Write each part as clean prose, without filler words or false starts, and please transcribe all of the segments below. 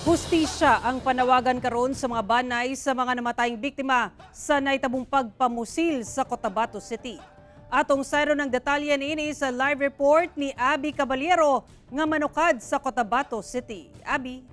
Hustisya ang panawagan karon sa mga banay sa mga namatayng biktima sa nahitabong pagpamusil sa Cotabato City. Atong sayron ng detalye niini sa live report ni Abby Caballero nga manukad sa Cotabato City. Abby.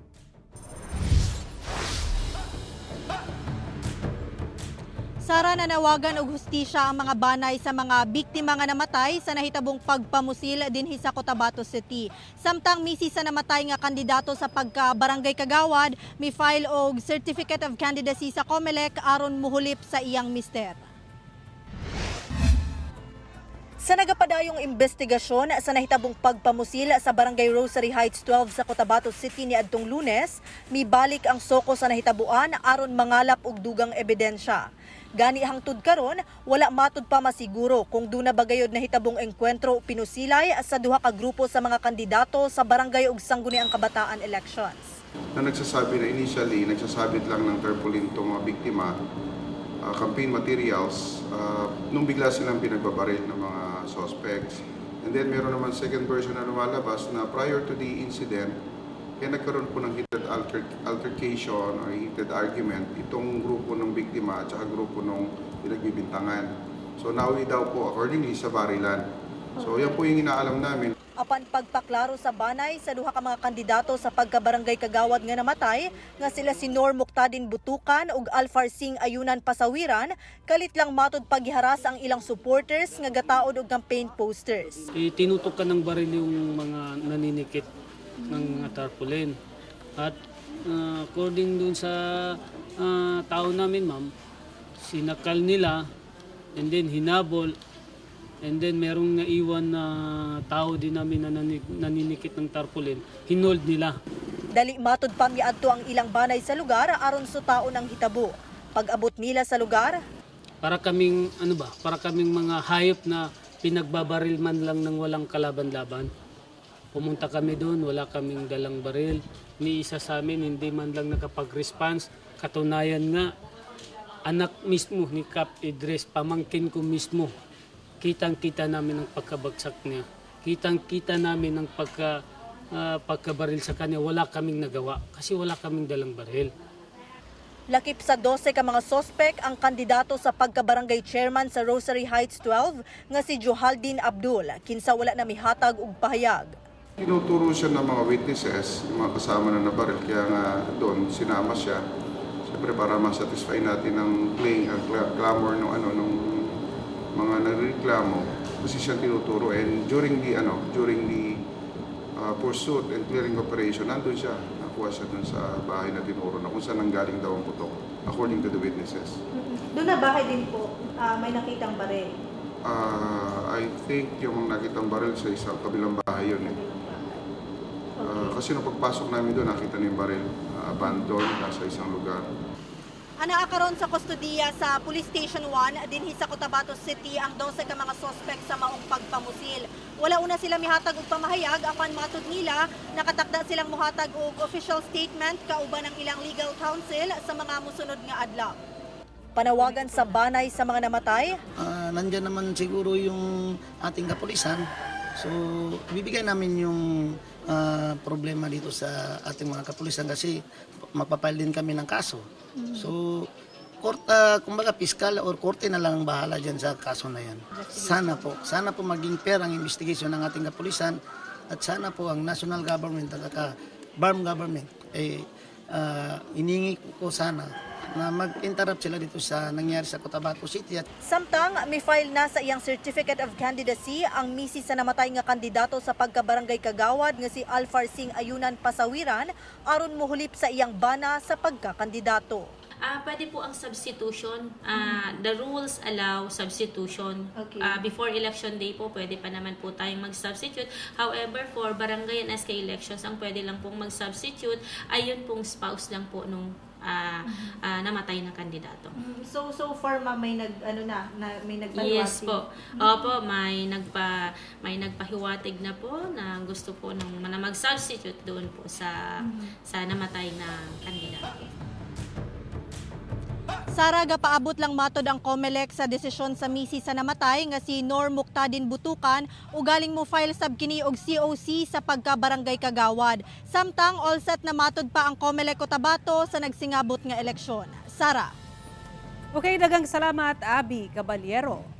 Sara, nanawagan og hustisya ang mga banay sa mga biktima nga namatay sa nahitabong pagpamusil dinhi sa Cotabato City. Samtang misi sa namatay nga kandidato sa pagka barangay kagawad, mi file og Certificate of Candidacy sa COMELEC aron muhulip sa iyang mister. Sa nagapadayong investigasyon sa nahitabong pagpamusil sa Barangay Rosary Heights 12 sa Cotabato City niadtong Lunes, mibalik ang SOCO sa nahitabuan aron mangalap og dugang ebidensya. Gani hangtod karon, wala matud pa masiguro kung duna ba gayod nahitabong engkwentro o pinusilay sa duha ka grupo sa mga kandidato sa barangay ug Sangguniang Kabataan elections. Na nagsasabi na initially, nagsasabit lang ng tarpaulin itong mga biktima, campaign materials, nung bigla silang pinagbabaril ng mga suspects. And then meron naman second version na lumalabas na prior to the incident, kaya nagkaroon po ng heated altercation or heated argument itong grupo ng biktima at saka grupo ng pinagbibintangan. So nauwi daw po accordingly sa barilan. So yan po yung inaalam namin. Apan pagpaklaro sa banay sa duha ka mga kandidato sa pagkabarangay kagawad nga namatay nga sila si Nor Muktadin Butukan ug Alfar Singh Ayunan Pasawiran, kalit lang matud paggiharas ang ilang supporters nga gataod og campaign posters. Eh, tinutok ka ng baril yung mga naninikit ng mga tarpaulin. At according dun sa tao namin, ma'am, sinakal nila and then hinabol and then merong naiwan na tao din namin na naninikit ng tarpaulin, hinold nila. Dali matud pa miadto ang ilang banay sa lugar aron sutaon ang hitabo. Pag-abot nila sa lugar, Para kaming, ano ba, para kaming mga hayop na pinagbabaril man lang ng walang kalaban-laban. Pumunta kami doon, wala kaming dalang baril. Ni isa sa amin, hindi man lang nakapag-response. Katunayan nga, anak mismo ni Kap Idris, pamangkin ko mismo. Kitang-kita namin ang pagkabagsak niya. Kitang-kita namin ang pagkabaril sa kanya. Wala kaming nagawa kasi wala kaming dalang baril. Lakip sa 12 ka mga sospek ang kandidato sa pagkabarangay chairman sa Rosary Heights 12 nga si Johaldin Abdul, kinsa wala na mihatag og pahayag. Tinuturo siya ng mga witnesses, yung mga kasama na nabaril, kaya nga doon sinama siya. Siyempre para ma-satisfy natin ang claim, ang clamor ng ano ng mga nareklamo kasi siyang tinuturo, and during the pursuit and clearing operation, nandun siya, nakuha siya doon sa bahay na tinuro na kung saan nanggaling daw ang putok according to the witnesses. Doon na bahay din po, may nakitang baril. I think yung nakitang baril sa isang kabilang bahay yun eh. Kasi nung pagpasok namin doon, nakita na yung baril, abandoned, nasa isang lugar. Anaa karon sa kustodiya sa Police Station 1 dinhi sa Cotabato City ang 12 ka mga sospek sa maong pagpamusil. Wala una sila mihatag og pamahayag, apan matud nila nakatakda silang mohatag og official statement kauban ng ilang legal counsel sa mga mosunod nga adlaw. Panawagan sa banay sa mga namatay, Nandyan naman siguro yung ating kapulisan. So, bibigay namin yung problema dito sa ating mga kapulisan kasi magpa-file din kami ng kaso. So, court, kumbaga piskal or korte na lang ang bahala dyan sa kaso na yan. Sana po maging fair ang investigation ng ating kapulisan at sana po ang national government at saka BARMM government eh iningi ko sana na mag-interrupt sila dito sa nangyari sa Cotabato City at Samtang, may file na sa iyang Certificate of Candidacy ang misis sa namatay nga kandidato sa pagkabarangay kagawad nga si Alfar Singh Ayunan Pasawiran aron muhulip sa iyang bana sa pagkakandidato. Pwede po ang substitution. The rules allow substitution. Before election day po, pwede pa naman po tayong mag-substitute. However, for barangay and SK elections, ang pwede lang pong mag-substitute ay yun pong spouse lang po nung namatay na kandidato. So far, ma'am, may nag ano na, na may Yes po. Opo, may nagpahiwatig na po na gusto po nung na mag-substitute doon po sa namatay na kandidato. Sara, gapaabot lang matod ang COMELEC sa desisyon sa misi sa namatay nga si Nor Muktadin Butukan o galing mo file sab kini og COC sa pagkabarangay Kagawad. Samtang all set na matod pa ang COMELEC Cotabato sa nagsingabot nga eleksyon. Sara. Okay, daghang salamat, Abby Caballero.